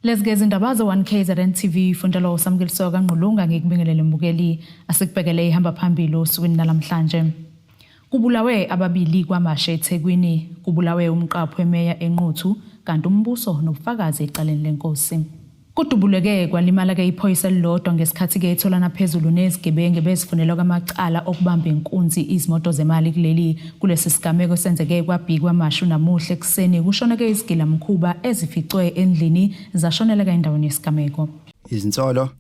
Lezi-ke izindaba ze-1 KZN TV fundela uSamukeliso kaNgqulunga ngikubingelele mbukeli asikubhekele ihamba phambili osukwini nalamhlanje. Kubulawe ababili kwaMashe eThekwini, kubulawe umqaphi wemeya eNquthu kanti umbuso nobufakazi ecaleni lenkosi. Kudubuleke kwalimala-ke iphoyisa elilodwa ngesikhathi-ke etholana phezulu nezigebengu ebezifunelwa kwamacala okubamba inkunzi izimoto zemali kuleli. Kulesi sigameko esenzeke kwaB KwaMashu namuhla ekuseni kushoneke izigilamkhuba ezificwe endlini zashoneleka endaweni yesigameko. Izinsolo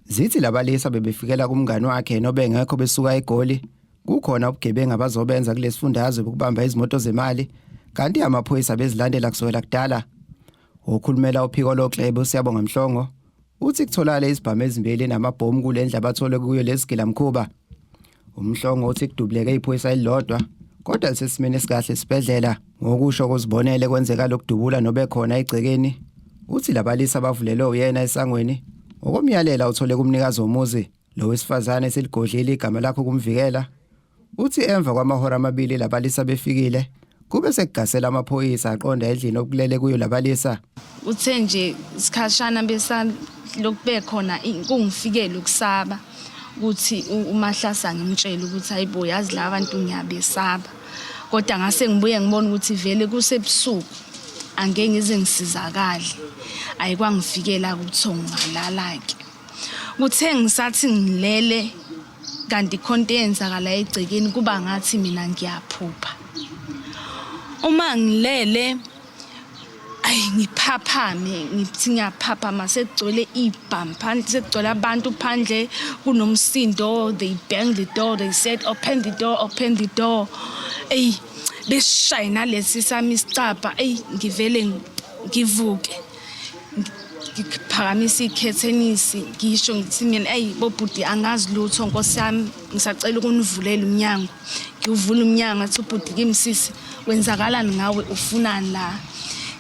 zithi labalisa bebefikela kumngani wakhe nobengekho besuka eGoli. Kukhona ubugebengu abazobenza kulesifundazwe bokubamba izimoto zemali kanti amaphoyisa bezilandela kusukela kudala. Okhulumela uphiko loKlebe uSiyabonga Mhlongo uthi kutholakale izibhamu ezimbili namabhomu kule ndlu abathole kuyo lesigilamkhuba. UMhlongo uthi kudubuleke iphoyisa elilodwa kodwa lisesimeni esikahle esibhedlela. Ngokusho kozibonele kwenzeka lokudubula nobekhona egcekeni uthi labalisa bavulelwe uyena esangweni ngokomyalela uthole kumnikazi womuzi. Lo wesifazane seligodlile igama lakho kumvikela. Uthi emva kwamahora amabili labalisa befikile kube sekugasela amaphoyisa aqonda endlini okulele kuyo labalisa. Uthe nje isikhashana besalokhu bekhona kungifikele ukusaba ukuthi uMahlasa ngimtshele ukuthi hayibo yazi la bantu ngiyabesaba. Kodwa ngase ngibuye ngibona ukuthi vele kusebusuku angeke ngize ngisizakale. Ayikwangifikela ubuthongo ngalala-ke. Kuthe ngisathi ngilele kanti khona into eyenzakala egcekeni kuba ngathi mina ngiyaphupha. Uma ngilele ayi ngiphaphame ngithi ngiyaphaphama sekugcwele ibhamu phandle sekugcwele abantu phandle kunomsindo they bang the door they said open the door open the door eyi besishaye nalesi sami isicabha eyi ngivele ngivuke ngiphakamisa ikhethenisi ngisho ngithi mina eyi bobhuti angazi lutho nkosi yami ngisacela ukunivulela umnyango ngiwuvula umnyango athi ubhuti kimi sisi kwenzakalani ngawe ufunani la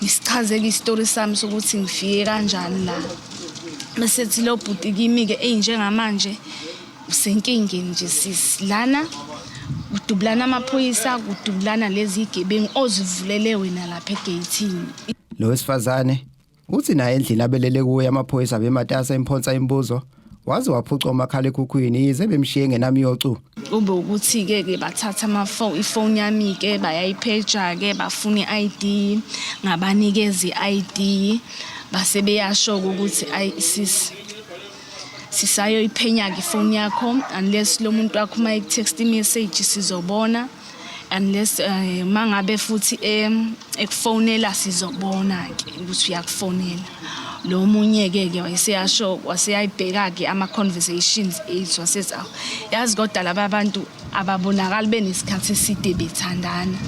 ngisichazele isitori sami sokuthi ngifike kanjani la bese ethi lo bhuti kimi-ke eyi njengamanje usenkingeni nje sisi lana kudubulana amaphoyisa kudubulana lezi gebengu ozivulele wena lapha egeyithini. Lo wesifazane uthi naye endlini abelele kuyo amaphoyisa bematasa emphonsa imibuzo waze waphucwa umakhalekhukhwini yize bemshiye ngenamiyocu. Kube ukuthi-ke ke bathatha amafoni ifoni yami-ke bayayipheja-ke bafuna i-ID ngabanikeza i-ID base beyasho-ke ukuthi ayi sisi sisayoyiphenya-ke ifoni yakho unless lo muntu wakho uma eku-text i-message sizobona unless um uma ngabe futhi ekufonela sizobona-ke ukuthi uyakufonela lo munye-ke ke wayeseyasho waseyayibheka-ke ama-conversations ethu wasethi awu yazi kodwa laba bantu ababonakali benesikhathi eside bethandana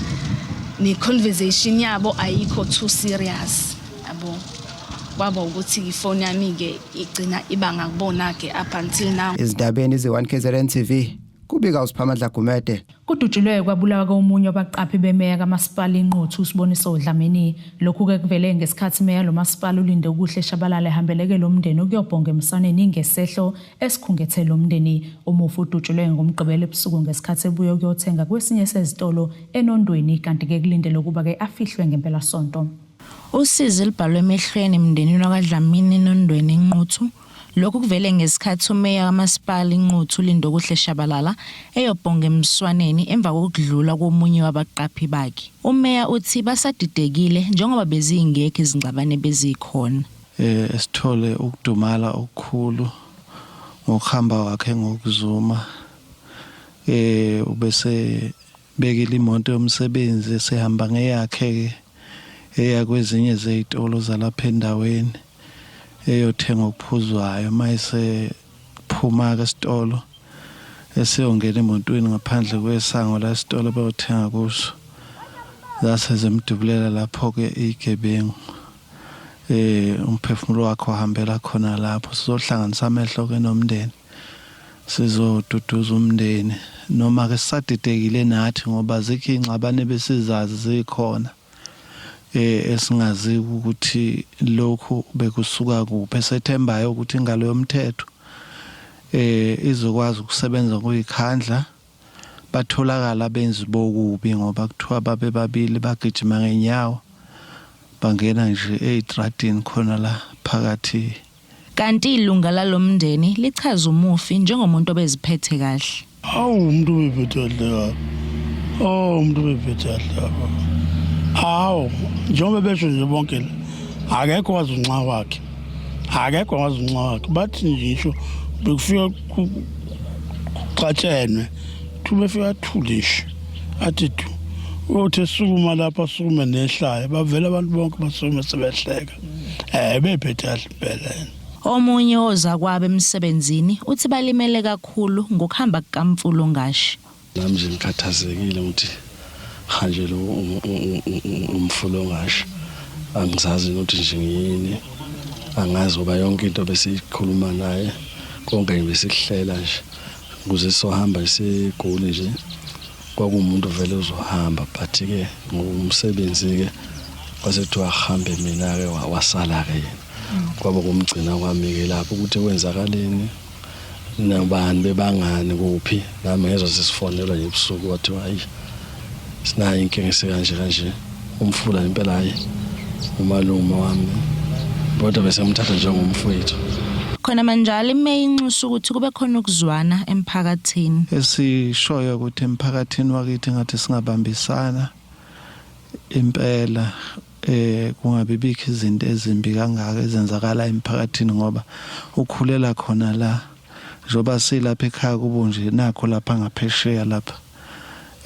ne-conversation yabo ayikho too serious yabo kwaba ukuthi ifoni yami-ke igcina iba ngakubona-ke up until now. Ezindabeni ze-1 KZN TV kubika uSiphamandla Gumede. Kudutshulwe kwabulawa komunye wabaqaphi bemeya kaMasipala iNquthu uSiboniso Dlamini. Lokhu-ke kuvele ngesikhathi imeya lo masipala uLindokuhle Shabalala ehambeleke lo mndeni ukuyobhonga emsaneni ngesehlo esikhungethe lo mndeni. Umufi udutshulwe ngoMgqibelo ebusuku ngesikhathi ebuya ukuyothenga kwesinye sezitolo eNondweni kanti-ke kulindelwe ukuba-ke afihlwe ngempelasonto. Usizi lubhalwe emehlweni emndenini wakwaDlamini eNondweni eNquthu. Lokhu kuvele ngesikhathi uMeya kaMasipala iNquthu uLindokuhle Shabalala eyobhonga emswaneni emva kokudlula komunye wabaqaphi bakhe. UMeya uthi basadidekile njengoba bezingekho izingxabano ebezikhona. Sithole ukudumala okukhulu ngokuhamba kwakhe ngokuzuma. Ubese Bekile imoto yomsebenzi esehamba ngeyakhe-ke eya kwezinye zey'tolo zalapha endaweni eyothenga okuphuzwayo. Uma esephuma-ke esitolo eseyongena emotweni ngaphandle kwesango la esitolo beyothenga kuso, zase zimdubulela lapho-ke iy'gebengu. Umphefumulo wakhe wahambela khona lapho. Sizohlanganisa amehlo-ke nomndeni. Sizoduduza umndeni noma ke sisadidekile nathi ngoba azikho iy'ngxabano ebesizazi zikhona esingazi ukuthi lokhu bekusuka kuphi esethembayo ukuthi ingalo yomthetho izokwazi ukusebenza ngokuyikhandla batholakala abenzi bokubi ngoba kuthiwa babebabili bagijima ngenyawo bangena nje ey'tradini khona la. phakathi. Kanti ilunga lalomndeni lichaza umufi njengomuntu obeziphethe kahle. Awu umuntu ubephethe kahle kabi. Oh umuntu ubephethe kahle kabi. Hawu njengoba besho nje bonke la akekho wazi unxa wakhe. Akekho wazi unxa wakhe. Bathi nje ngisho bekufika kuxatshenwe thu befika athule nje athi thu uyothi esukuma lapha asukume nehlaya bavele abantu bonke basukume sebehleka bephethe kahle impela yena. Omunye wozakwabo emsebenzini uthi balimele kakhulu ngokuhamba kukaMfulo Ngashi. Nami nje ngikhathazekile ukuthi manje lo umfulo ngasho angizazi ukuthi nje ngiyini, angazi ngoba yonke into besiyikhuluma naye konke besikuhlela nje ukuze sizohamba iseGoli nje kwakuwumuntu vele uzohamba, but-ke ngomsebenzi-ke kwase kuthiwa ahambe mina-ke wasala-ke yena. Kwaba kumgcina kwami-ke lapho ukuthi kwenzakaleni nabani bebangani kuphi, nami ngezwa sesifonelwa nje ebusuku kwathiwa hayi sinayo inkinga esekanje kanje umfula impela, hayi umalume wami kodwa bese ngimthatha njengomfowethu. Khona manjalo imeya inxusa ukuthi kube khona ukuzwana emphakathini. Esishoyo ukuthi emphakathini wakithi ngathi singabambisana impela kungabi bikho izinto ezimbi kangaka ezenzakala emphakathini ngoba ukhulela khona la njengoba silapha ekhaya kubo nje nakho lapha ngaphesheya lapha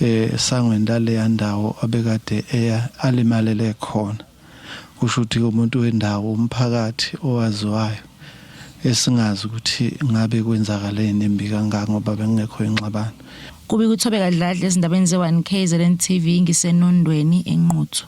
esangweni laleya ndawo abekade eya alimalele khona. Kusho ukuthi umuntu wendawo umphakathi owaziwayo esingazi ukuthi ngabe kwenzakaleni embi kangaka ngoba bengekho ingxabano. Kubi kuThobeka Dladla ezindabeni ze-1 KZN TV ngisenondweni eNquthu.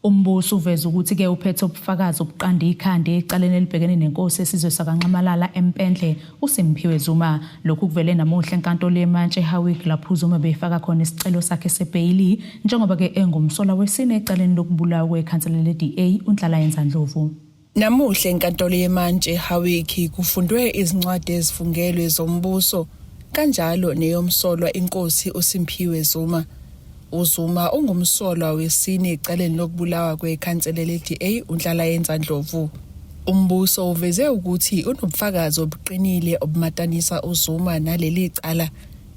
Umbuso uveza ukuthi-ke uphethe ubufakazi obuqanda ikhanda ecaleni elibhekene nenkosi esizwe sakaNxamalala eMpendle uSimphiwe Zuma. Lokhu kuvele namuhla enkantolo yemantshi eHowick lapho uZuma befaka khona isicelo sakhe sebheyili njengoba-ke engumsolwa wesine ecaleni lokubulawa kwekhansela le-DA uNhlalayenza Ndlovu. Namuhla enkantolo yemantshi eHowick kufundwe izincwadi ezifungelwe zombuso kanjalo neyomsolwa inkosi uSimphiwe Zuma. UZuma ungumsolwa wesine ecaleni lokubulawa kwekhansela le-DA uNhlalayenza Ndlovu. Umbuso uveze ukuthi unobufakazi obuqinile obumatanisa uZuma naleli cala,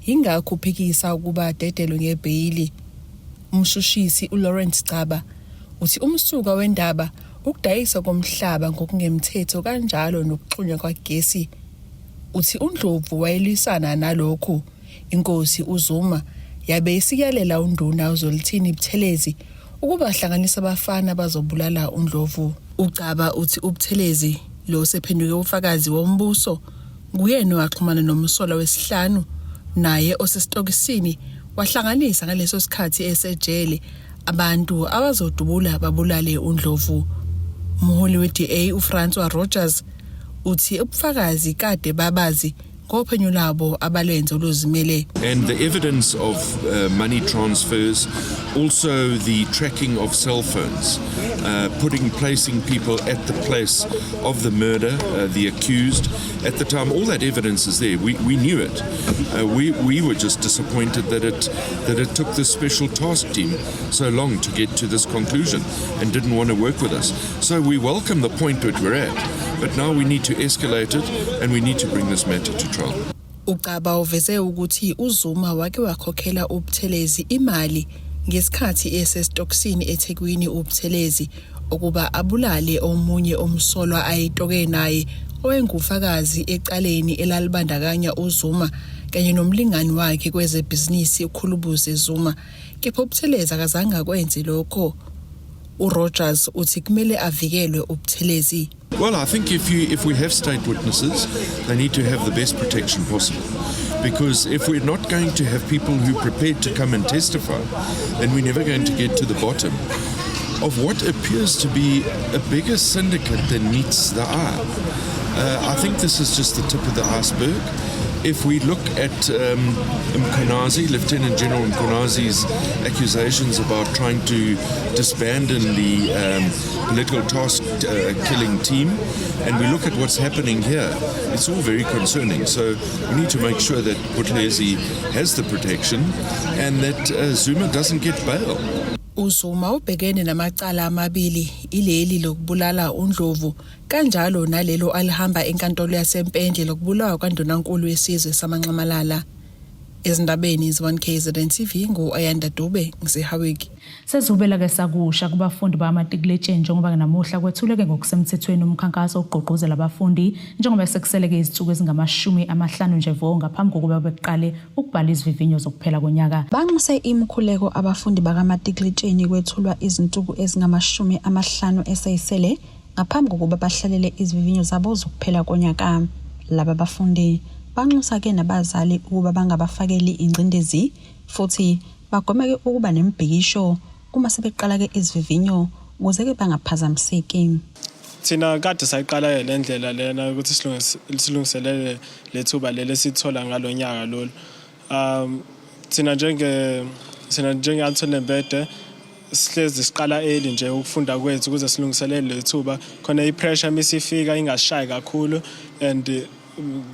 yingakho uphikisa ukuba adedelwe ngebheyili. Umshushisi uLawrence Gcaba uthi umsuka wendaba ukudayiswa komhlaba ngokungemthetho kanjalo nokuxhunywa kwagesi. Uthi uNdlovu wayelwisana nalokhu. Inkosi uZuma yabe isiyalela unduna uZwelithini Buthelezi ukuba ahlanganise abafana abazobulala uNdlovu. UGcaba uthi uButhelezi lo osephenduke ufakazi wombuso nguyena owaxhumana nomsolwa wesihlanu naye osesitokisini wahlanganisa ngaleso sikhathi esejele abantu abazodubula babulale uNdlovu. Umholi we-DA uFrancois Rogers uthi ubufakazi kade babazi ngophenyo labo abalwenze oluzimele. And the evidence of money transfers, also the tracking of cell phones, placing people at the place of the murder, the accused at the time, all that evidence is there. We knew it. We were just disappointed that it took the special task team so long to get to this conclusion and didn't want to work with us. So we welcome the point that we're at, but now we need to escalate it and we need to bring this matter to trial. UGcaba uveze ukuthi uZuma wake wakhokhela uButhelezi imali ngesikhathi esesitokisini eThekwini uButhelezi ukuba abulale omunye umsolwa ayitoke naye owengufakazi ecaleni elalibandakanya uZuma kanye nomlingani wakhe kwezebhizinisi uKhulubuze Zuma, kepha uButhelezi akazange akwenze lokho. uRogers uthi kumele avikelwe uButhelezi. Well, I think if we have state witnesses, they need to have the best protection possible. Because if we're not going to have people who are prepared to come and testify, then we're never going to get to the bottom of what appears to be a bigger syndicate than meets the eye. I think this is just the tip of the iceberg. If we look at Mkhwanazi, Lieutenant General Mkhwanazi's accusations about trying to disband the political task killing team, and we look at what's happening here, it's all very concerning. So we need to make sure that Buthelezi has the protection and that Zuma doesn't get bail. UZuma ubhekene namacala amabili, ileli lokubulala uNdlovu kanjalo nalelo alihamba enkantolo yaseMpendle lokubulawa kwaNdunankulu wesizwe samaNxamalala. Ezindabeni ze-1KZN TV ngu-Ayanda Dube ngiseHawiki. Sezubela ke sakusha kubafundi bakamatikiletsheni njengoba namuhla kwethuleke ngokusemthethweni umkhankaso ogqugquzela abafundi njengoba sekuseleke izinsuku ezingama-50 nje vo ngaphambi kokuba beqale ukubhala izivivinyo zokuphela konyaka. Banxuse imikhuleko abafundi bakamatikiletsheni kwethulwa izinsuku ezingama-50 eseyisele ngaphambi kokuba bahlalele izivivinyo zabo zokuphela konyaka. Laba bafundi banxusa-ke nabazali ukuba bangabafakeli ingcindezi futhi bagweme-ke ukuba nemibhikisho uma sebeqala-ke izivivinyo ukuze-ke bangaphazamiseki. Thina kade sayiqala le ndlela lena ukuthi silungiselele lethuba leli esithola ngalonyaka lolu. Thina njenge thina njenge Anton Lembede sihlezi siqala early nje ukufunda kwethu ukuze silungiselele lethuba khona i-pressure misifika ingashayi kakhulu and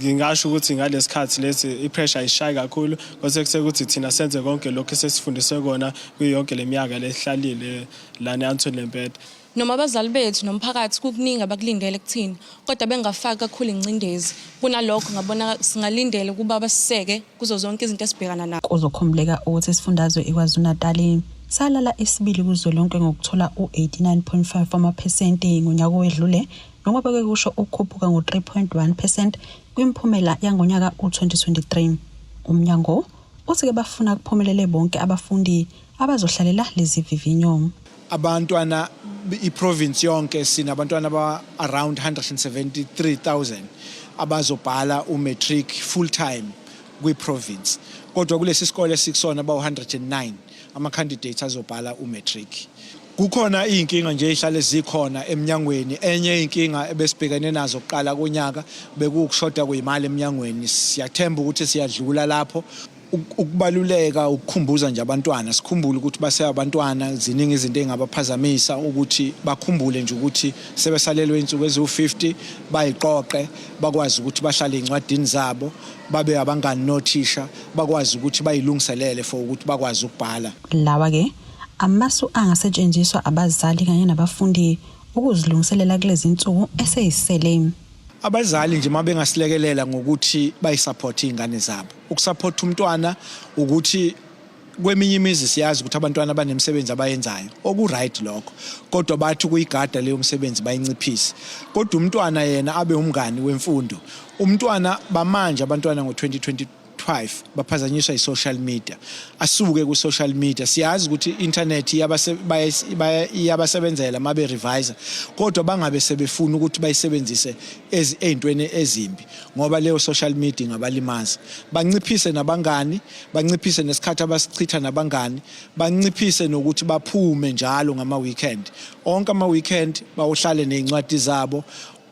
ngingasho ukuthi ngalesikhathi lesi i-pressure ayishayi kakhulu kwase kusekuthi thina senze konke lokho esesifundiswe kona kuyo yonke leminyaka lehlalile lana e-Anton Lembede. Noma abazali bethu nomphakathi kukuningi abakulindele kuthina, kodwa bengafaki kakhulu ingcindezi. Kunalokho ngabona singalindela ukuba basiseke kuzo zonke izinto esibhekana nazo. Kuzokhumbuleka ukuthi isifundazwe iKwaZulu-Natali salala isibili kuzwelonke ngokuthola u-89.5 wamaphesenti ngonyaka owedlule, njengoba kusho ukukhuphuka ngo-3.1 percent kwimiphumela yangonyaka u-2023. Umnyango uthi-ke bafuna kuphumelele bonke abafundi abazohlalela lezi vivinyo. Abantwana i-province yonke sinabantwana aba around 173,000 abazobhala umatric full time kwi-province, kodwa kulesi sikole esikusona bawu-109 ama-candidates azobhala umatric. Kukhona iy'nkinga nje ey'hlale zikhona eminyangweni. Enye iy'nkinga ebesibhekene nazo kuqala konyaka bekuwukushoda kwey'mali eminyangweni. Siyathemba ukuthi siyadlula lapho. Ukubaluleka ukukhumbuza nje abantwana, sikhumbule ukuthi baseyabantwana, ziningi izinto ey'ngabaphazamisa, ukuthi bakhumbule nje ukuthi sebesalelwe iy'nsuku eziwu-50, bayiqoqe bakwazi ukuthi bahlale ey'ncwadini zabo, babe abangani nothisha, bakwazi ukuthi bayilungiselele for ukuthi bakwazi ukubhala. Lawa-ke amasu angasetshenziswa abazali kanye nabafundi ukuzilungiselela kulezi nsuku eseyisele. Abazali nje uma bengasilekelela ngokuthi bayisupport iy'ngane zabo. Ukusupport umntwana ukuthi kweminye imizi siyazi ukuthi abantwana banemisebenzi abayenzayo, oku-right lokho, kodwa bathi ukuyigada leyo msebenzi bayinciphise, kodwa umntwana yena abe umngani wemfundo. Umntwana bamanje, abantwana ngo-2025 baphazanyiswa i-social media. Asuke ku-social media. Siyazi ukuthi i-internet iyabasebenzela uma be-revisa, kodwa bangabe sebefuna ukuthi bayisebenzise ey'ntweni ezimbi, ngoba leyo social media ingabalimaza. Banciphise nabangani, banciphise nesikhathi abasichitha nabangani, banciphise nokuthi baphume njalo ngama-weekend. Onke ama-weekend bawuhlale ney'ncwadi zabo,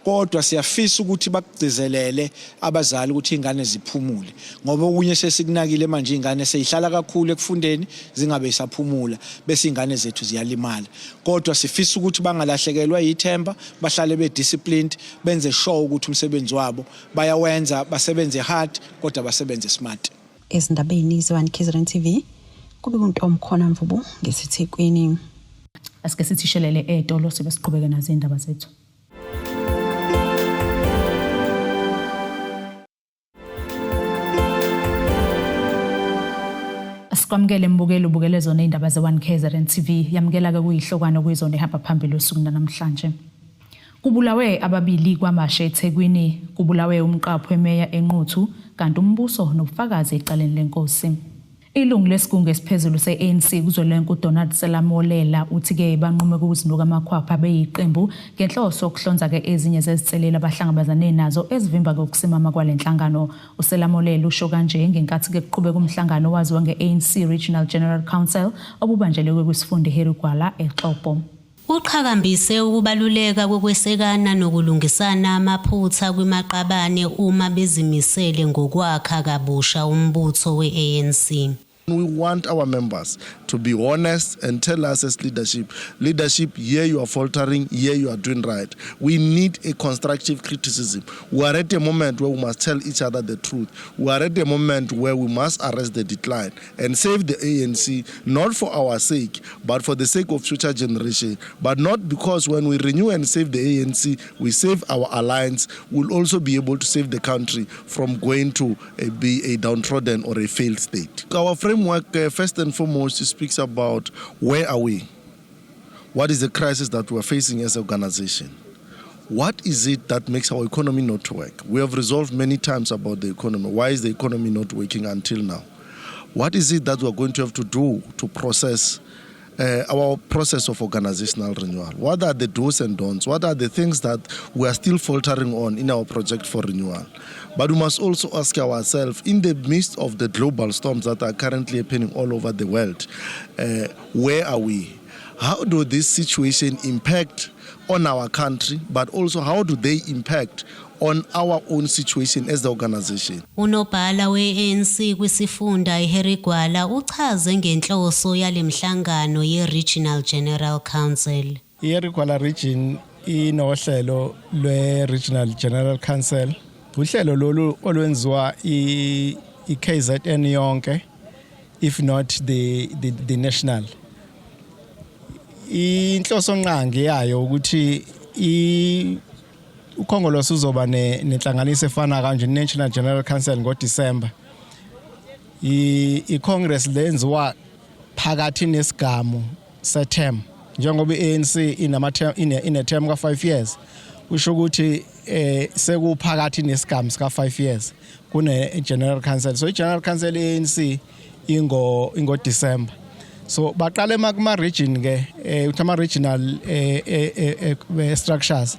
kodwa siyafisa ukuthi bakugcizelele abazali ukuthi iy'ngane ziphumule, ngoba okunye sesikunakile manje iy'ngane seyihlala kakhulu ekufundeni zingabe isaphumula, bese iy'ngane zethu ziyalimala. Kodwa sifisa ukuthi bangalahlekelwa yithemba, bahlale be-disciplined, benze sure ukuthi umsebenzi wabo bayawenza, basebenze hard kodwa basebenze smart. Ezindabeni ze-1 KZN TV kube kuntomkhona Mvubu ngeseThekwini. Asike sithi shelele etolo sibe siqhubeke nazo indaba zethu. Sikwamukele mbukeli ubukele zona indaba ze-1 KZN TV. Yamukela-ke kuyihlokwana kuyizona ehamba phambili usuku namhlanje. Kubulawe ababili kwamashe eThekwini, kubulawe umqaphi wemeya eNquthu, kanti umbuso nobufakazi ecaleni lenkosi. Ilungu lesigungu esiphezulu se-ANC kuzwelonke uDonald Selamolela uthi-ke banqume ukuzinuka amakhwapha beyiqembu ngenhloso yokuhlonza-ke ezinye zezinselelo abahlangabezane nazo ezivimba-ke ukusimama kwale nhlangano. USelamolela usho kanje ngenkathi-ke kuqhubeka umhlangano owaziwa nge-ANC Regional General Council obubanjelwe kwisifunda iHarry Gwala eXopo. Uqhakambise ukubaluleka kokwesekana nokulungisana amaphutha kwimaqabane uma bezimisele ngokwakha kabusha umbutho we-ANC. We want our members to be honest and tell us as leadership, leadership, here you are faltering, here you are doing right. We need a constructive criticism. We are at a moment where we must tell each other the truth. We are at a moment where we must arrest the decline and save the ANC, not for our sake, but for the sake of future generation. But not because when we renew and save the ANC, we save our alliance, we'll also be able to save the country from going to be a downtrodden or a failed state. Our framework, first and foremost, speaks about where are we? What is the crisis that we're facing as an organization? What is it that makes our economy not to work? We have resolved many times about the economy. Why is the economy not working until now? What is it that we're going to have to do to process our process of organizational renewal? What are the do's and don'ts? What are the things that we are still faltering on in our project for renewal? But we must also ask ourselves, in the midst of the global storms that are currently happening all over the world, where are we? How do this situation impact on our country, but also how do they impact on our own situation as the organization? Unobhala we-ANC kwisifunda iHarry Gwala uchaze ngenhloso yalemhlangano ye-Regional General Council. IHarry Gwala Region inohlelo lwe-Regional General Council. Uhlelo lolu olwenziwa i-KZN yonke, if not the national. Inhloso nqangi yayo ukuthi uKhongolose uzoba nenhlanganiso efana kanje, National General Council, ngoDecember. I-Congress lenziwa phakathi nesigamu se-term, njengoba i-ANC inama term, ine term ka 5 years, kusho ukuthi sekuphakathi nesigamu sika 5 years kune General Council. So i-General Council ANC ingo December, so baqale kuma region ke, uthi ama regional structures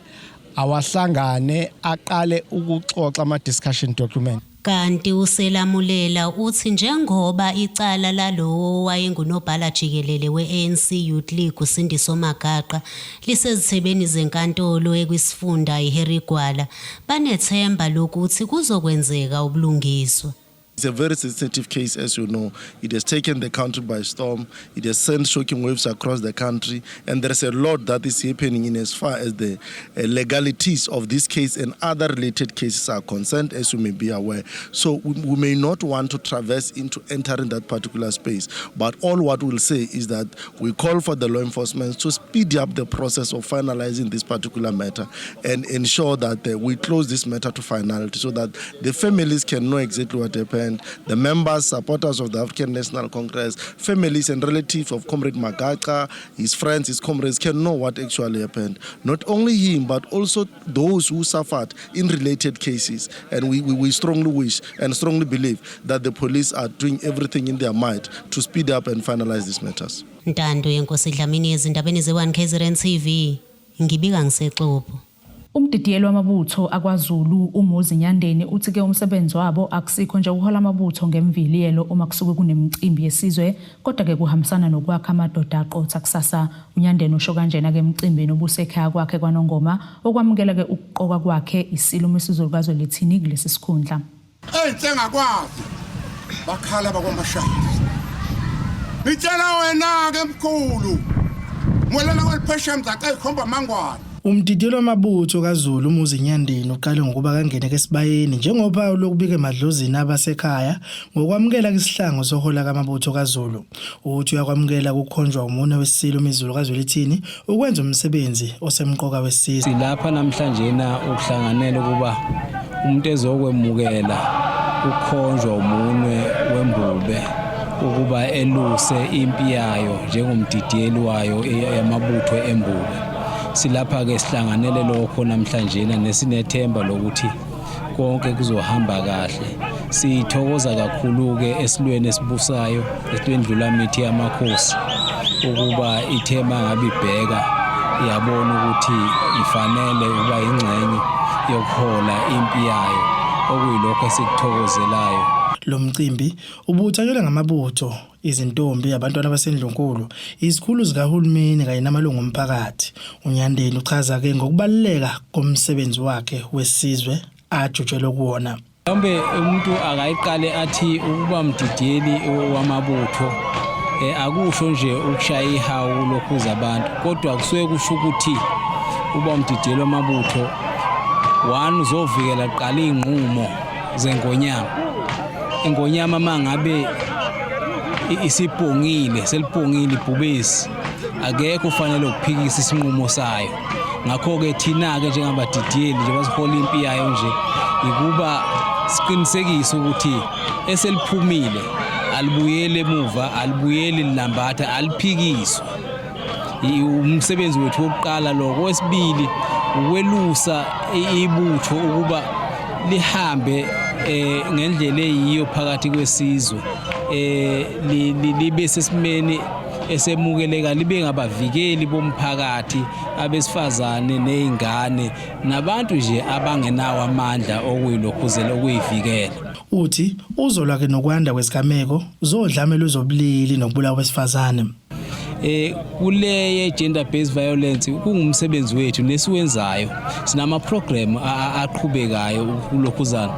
awahlangane aqale ukuxoxa ama discussion document. Kanti uSelamulela uthi njengoba icala lalowo wayengunobhala jikelele we-ANC Youth League uSindiso Magaqa lisezithebeni zenkantolo ekwisifunda iHarry Gwala, banethemba lokuthi kuzokwenzeka ubulungiswa. It's a very sensitive case, as you know. It has taken the country by storm. It has sent shocking waves across the country. And there's a lot that is happening in as far as the legalities of this case and other related cases are concerned, as you may be aware. So we may not want to traverse into entering that particular space. But all what we'll say is that we call for the law enforcement to speed up the process of finalizing this particular matter and ensure that we close this matter to finality so that the families can know exactly what happened. The members, supporters of the African National Congress, families and relatives of Comrade Magaqa, his friends, his comrades can know what actually happened. Not only him, but also those who suffered in related cases. And we strongly wish and strongly believe that the police are doing everything in their might to speed up and finalize these matters. Ntando yenkosi Dlamini, ezindabeni ze-1 KZN TV, ngibika ngiseXobho. Umdidiyeli wamabutho akwaZulu uMuzi Nyandeni uthi ke umsebenzi wabo akusikho nje ukuhola amabutho ngemviliyelo uma kusuke kunemicimbi yesizwe, kodwa ke kuhambisana nokwakha amadoda aqotha kusasa. UNyandeni usho kanjena ke emcimbini obusekhaya kwakhe kwaNongoma okwamukela ke ukuqokwa kwakhe isilo uMisuzulu kaZwelithini kulesi sikhundla. Ey'nsengakwazi bakhala bakwamashaka, ngitshela wena-ke mkhulu mwelana kweliphesheya mzaca eyikhomba mangwane. Umdidiyeli wamabutho kaZulu uMuzi Nyandeni uqale ngokuba kangene esibayeni njengoba lokubika emadlozini abasekhaya ngokwamukela isihlangu sohola kamabutho kaZulu. Uthi uyakwamukela ukukhonjwa umunwe wesilo uMisuzulu kaZwelithini ukwenza umsebenzi osemqoka wesizwe. Silapha namhlanje na ukuhlanganela ukuba umuntu ezokwemukela ukukhonjwa umunwe wembube ukuba eluse impi yayo njengomdidiyeli wayo yamabutho embube. Silapha ke sihlanganele lokho namhlanje nesinethemba lokuthi konke kuzohamba kahle. Sithokoza kakhulu ke esilweni esibusayo, esilwendlula mithi yamakhosi, ukuba ithema ngabe ibheka iyabona ukuthi ifanele ukuba ingxenye yokuhola impi yayo, okuyilokho esikuthokozelayo. Lo mcimbi ubuthanyelwe ngamabutho, izintombi, abantwana basendlunkulu, izikhulu zikahulumeni kanye namalungu omphakathi. UNyandeni uchaza ke ngokubaluleka komsebenzi wakhe wesizwe ajutshelwe kuwona. Mhlawumbe umuntu akayiqale athi ukuba mdidiyeli wamabutho akusho nje ukushaya ihawu lokhuza abantu, kodwa kusuke kusho ukuthi uba umdidiyeli wamabutho one uzovikela kuqala iy'nqumo zengonyama. Ingonyama uma ngabe isibhongile, selibhongile ibhubesi, akekho ufanele ukuphikisa isinqumo sayo. Ngakho-ke thina-ke njengabadidiyeli nje basihola impi yayo nje ikuba siqinisekise ukuthi eseliphumile alibuyeli emuva, alibuyeli lilambatha, aliphikiswa. Umsebenzi wethu wokuqala lokho. Okwesibili ukwelusa ibutho ukuba lihambe ngendlela eyiyo phakathi kwesizwe, libe sesimeni esemukeleka, libe ngabavikeli bomphakathi, abesifazane nezingane nabantu nje abangenawo amandla okuyilokhuzela okuyivikela. Uthi uzolwa ke nokwanda kwezigameko zodlame lwezobulili nokubulawa kwesifazane. Kule gender based violence kungumsebenzi wethu nesiwenzayo. Sinama program aqhubekayo kulokhuzana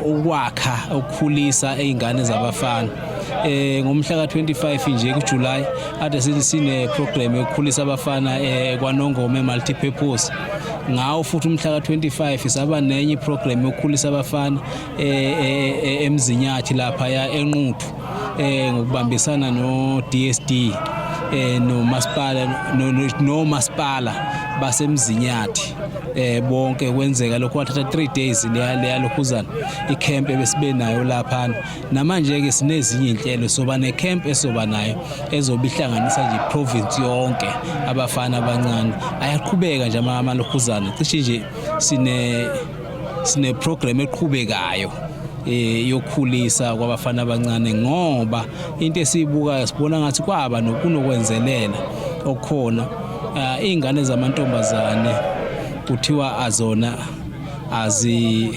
okwakha ukukhulisa izingane zabafana. Ngomhla ka25 nje kuJuly ade sine program yokukhulisa abafana kwaNongoma multi-purpose. Ngawo futhi umhla ka25 saba nenye program yokukhulisa abafana eMzinyathi lapha ya eNquthu, ngokubambisana no DSD nomasipala nomasipala baseMzinyathi bonke. Kwenzeka lokho kwathatha 3 days leya lokhuzana icamp ebesibe nayo lapha. Namanje ke sinezinye inhlelo, soba necamp esoba nayo ezobe ihlanganisa nje province yonke abafana abancane. Ayaqhubeka nje amalokhuzana, cishe nje sine program eqhubekayo yokukhulisa kwabafana abancane, ngoba into esiyibukayo sibona ngathi kwaba nokunokwenzelela okukhona. Izingane zamantombazane kuthiwa azona azi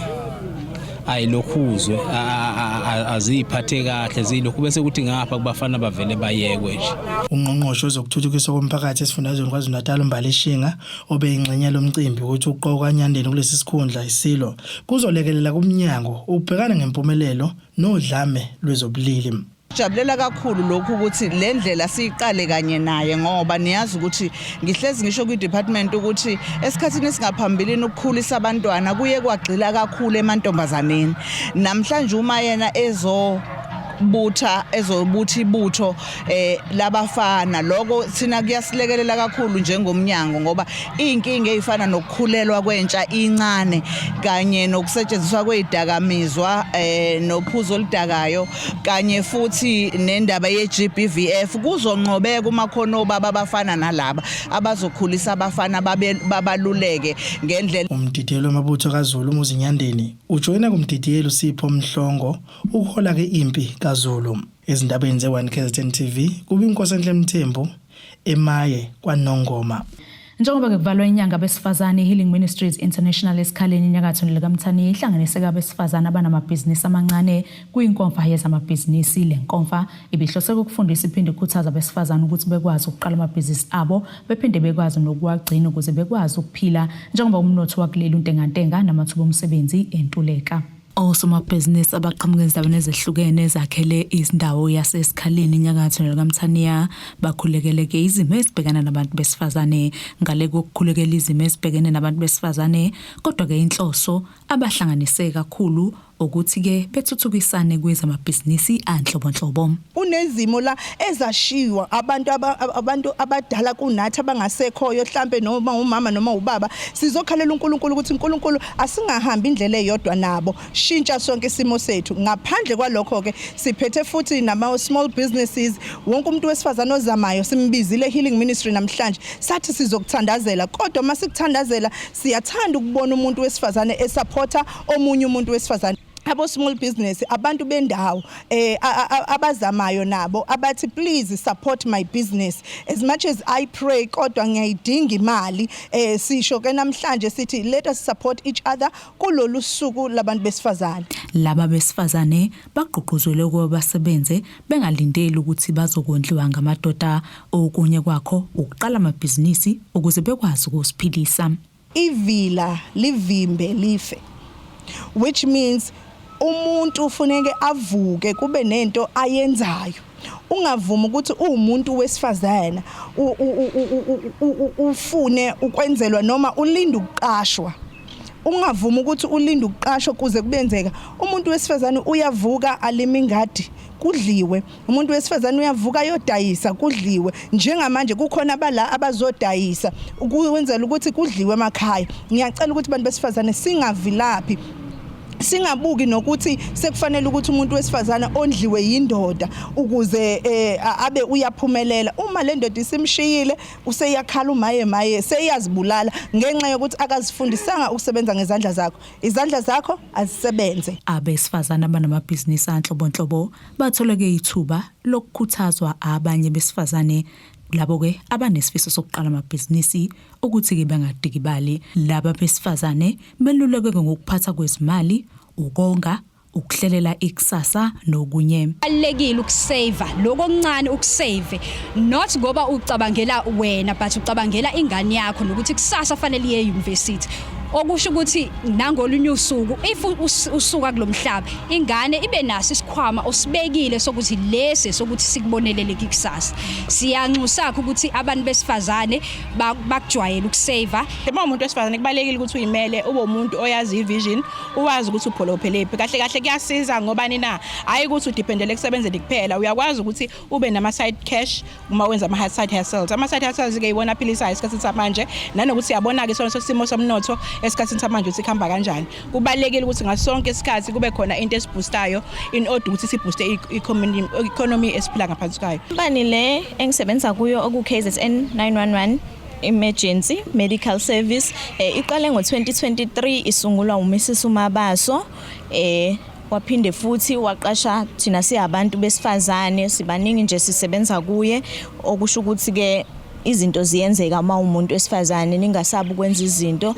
ayilokhuzwe aziphathe kahle, zilokhu, bese kuthi ngapha kubafana bavele bayekwe nje. Ungqongqoshe wezokuthuthukiswa komphakathi esifundazweni KwaZulu-Natal uMbali Shinga obeyingxenye lomcimbi ukuthi ukuqokwa kaNyandeni kulesi sikhundla isilo kuzolekelela kumnyango ukubhekana ngempumelelo nodlame lwezobulili. Jabulela kakhulu lokhu ukuthi le ndlela siyiqale kanye naye, ngoba niyazi ukuthi ngihlezi ngisho kwi-department ukuthi esikhathini esingaphambilini ukukhulisa abantwana kuye kwagxila kakhulu emantombazaneni. Namhlanje uma yena ezobutha ibutho labafana, lokho thina kuyasilekelela kakhulu njengomnyango, ngoba inkinga ezifana nokukhulelwa kwentsha incane kanye nokusetshenziswa kwezidakamizwa nophuzo oludakayo kanye futhi nendaba ye-GBVF kuzonqobeka uma khona obaba abafana nalaba abazokhulisa abafana babaluleke ngendlela. Umdidiyeli wamabutho kaZulu uMuzi Nyandeni ujoyina kumdidiyeli uSipho Mhlongo ukuhola ke impi kaZulu. Ezindabeni ze-1 KZN TV kuba iNkosi Mthembu emaye kwaNongoma. Njengoba ke kuvalwa inyanga besifazane, Healing Ministries International esikhaleni enyakatho likaMthaniya ihlanganise abesifazane abanamabhizinisi amancane kwinkomfa yezamabhizinisi. Le nkomfa ibihlose ukufundisa iphinde ikhuthaza abesifazane ukuthi bekwazi ukuqala amabhizinisi abo bephinde bekwazi nokuwagcina ukuze bekwazi ukuphila njengoba umnotho wakuleli untengantenga namathuba omsebenzi entuleka. Osomabhizinisi abaqhamuka ezindaweni ezehlukene ezakhele izindawo yasesikhaleni enyakatho likaMthaniya bakhulekele-ke izimo ezibhekana nabantu besifazane. Ngale kokukhulekela izimo ezibhekene nabantu besifazane, kodwa-ke inhloso abahlanganise kakhulu ukuthi-ke bethuthukisane kwezamabhizinisi anhlobonhlobo. Kunezimo la ezashiywa abantu abadala kunathi abangasekhoyo, mhlambe noma umama noma ubaba. Sizokhalela uNkulunkulu ukuthi uNkulunkulu asingahambi indlela eyodwa nabo, shintsha sonke isimo sethu. Ngaphandle kwalokho ke siphethe futhi nama small businesses. Wonke umuntu wesifazane ozamayo simbizile Healing Ministry namhlanje, sathi sizokuthandazela, kodwa masikuthandazela siyathanda ukubona umuntu wesifazane esupporta omunye umuntu wesifazane. Abo small business, abantu bendawo abazamayo nabo abathi, "Please support my business. As much as I pray, kodwa ngiyayidinga imali." Sisho ke namhlanje sithi let us support each other kulolu suku labantu besifazane. Laba besifazane bagqugquzelwe ukuba basebenze bengalindeli ukuthi bazokondliwa ngamadoda. Okunye kwakho ukuqala amabhizinisi ukuze bekwazi ukusiphilisa. Ivila livimbe life. Which means umuntu ufuneke avuke kube nento ayenzayo. Ungavumi ukuthi uwumuntu wesifazana ufune ukwenzelwa noma ulinde ukuqashwa. Ungavumi ukuthi ulinde ukuqashwa kuze kubenzeka. Umuntu wesifazane uyavuka alima ingadi kudliwe. Umuntu wesifazane uyavuka ayodayisa kudliwe. Njengamanje kukhona abala abazodayisa ukwenzela ukuthi kudliwe emakhaya. Ngiyacela ukuthi abantu besifazane singavilaphi. Singabuki nokuthi sekufanele ukuthi umuntu wesifazane ondliwe yindoda ukuze eh, abe uyaphumelela. Uma le ndoda isimshiyile useyakhala umaye maye seyazibulala ngenxa yokuthi akazifundisanga ukusebenza ngezandla zakho. Izandla zakho azisebenze. Abesifazane abanamabhizinisi anhlobonhlobo batholeke ithuba lokukhuthazwa abanye besifazane labo-ke abanesifiso sokuqala amabhizinisi ukuthi-ke bangadikibali. Laba besifazane belulekwe ngokuphatha kwezimali, ukonga, ukuhlelela ikusasa nokunye. Kubalulekile ukuseva lokho okuncane ukusave not ngoba ucabangela wena but ucabangela ingane yakho nokuthi kusasa fanele iye e-university okusho ukuthi nangolunye usuku if usuka kulomhlaba ingane ibe naso isikhwama osibekile sokuthi lesi sokuthi sikubonelele kusasa. Siyanxusa ukuthi abantu besifazane bakujwayele ukuseva. Uma umuntu wesifazane kubalekile ukuthi uyimele ube umuntu oyazi ivision uwazi ukuthi upholophelephi kahle kahle kuyasiza ngoba nina hayi ukuthi udependele ekusebenzeni kuphela uyakwazi ukuthi ube nama side cash uma wenza ama side hustles. Ama side hustles ke iwona aphilisayo esikhathini samanje nanokuthi siyabona ke sona simo somnotho esikhathini samanje ukuthi kuhamba kanjani. Kubalekile ukuthi ngasonke isikhathi kube khona into esiboostayo in order ukuthi sibooste economy esiphila ngaphansi kwayo. Company le engisebenza kuyo oku KZN 911 Emergency Medical Service iqale ngo-2023 isungulwa uMrs Umabaso waphinde futhi waqasha thina siyabantu besifazane sibaningi nje sisebenza kuye okusho ukuthi ke izinto ziyenzeka uma umuntu wesifazane ningasabi ukwenza izinto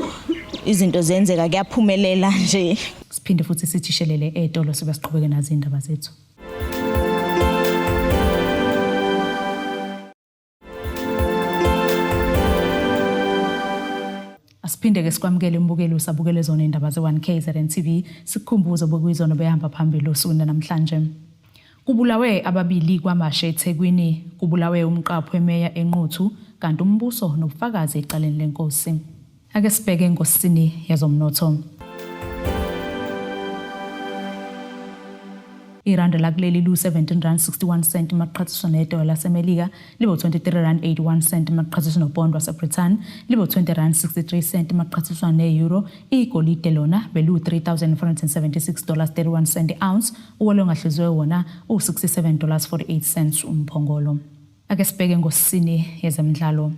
izinto ziyenzeka kuyaphumelela nje. Siphinde futhi sithishelele etolo sibe siqhubeke nazo indaba zethu. Asiphinde ke sikwamukele umbukeli usabukele zona indaba ze-1 KZN TV sikukhumbuze obekuyizona behamba phambili osukwini namhlanje. Kubulawe ababili kwamashe eThekwini, kubulawe umqaphi wemeya eNquthu kanti umbuso nobufakazi ecaleni lenkosi. Ake sibheke enkosini yezomnotho. Iranda lakuleli lu-17 rand 61 cent maqhathiswa nedola laseMelika libe u-23 rand 81 cent maqhathiswa nopondo waseBrithani libe u-20 rand 63 cent maqhathiswa ne-euro. Igolide lona belu-3476 dollars 31 cent ounce, uwele ongahluziwe wona u-67 dollars 48 cents umphongolo. Ake sibheke ngosini yezemidlalo.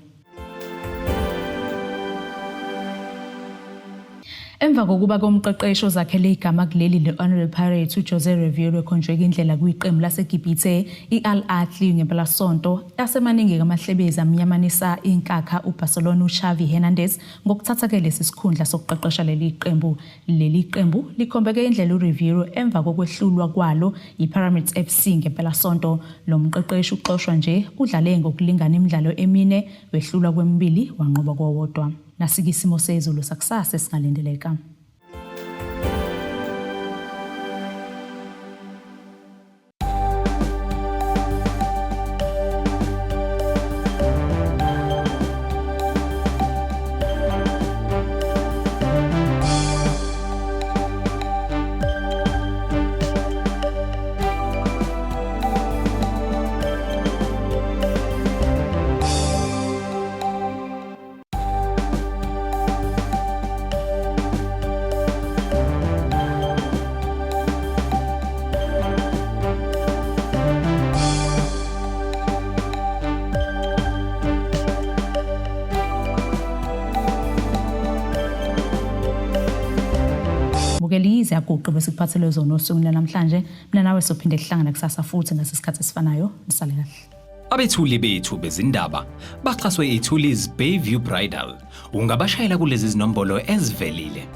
Emva kokuba komqeqeshi ozakhele igama kuleli le-Orlando Pirates uJose Riveiro ekhonjwe indlela kwiqembu laseGibhithe i-Al Ahly ngempelasonto asemaningi amahlebezi amnyamanisa inkakha uBarcelona uXavi Hernandez ngokuthatha ke lesi sikhundla sokuqeqesha leli qembu. Leli qembu likhombeke indlela uRiveiro emva kokwehlulwa kwalo yiPyramids FC ngempelasonto. Lo mqeqeshi uxoshwa nje udlale ngokulingana imidlalo emine wehlulwa kwemibili wanqoba kowodwa. Nasike isimo sezulu sakusasa esingalindeleka. Bukeli ziyaguqa bese kuphathelwe zona osukwini namhlanje. Mina nawe sophinde kuhlangana kusasa futhi ngasesikhathi esifanayo. Nisale kahle. Abethuli bethu bezindaba baxhaswe iThulis Bayview Bridal. Ungabashayela kulezi zinombolo ezivelile.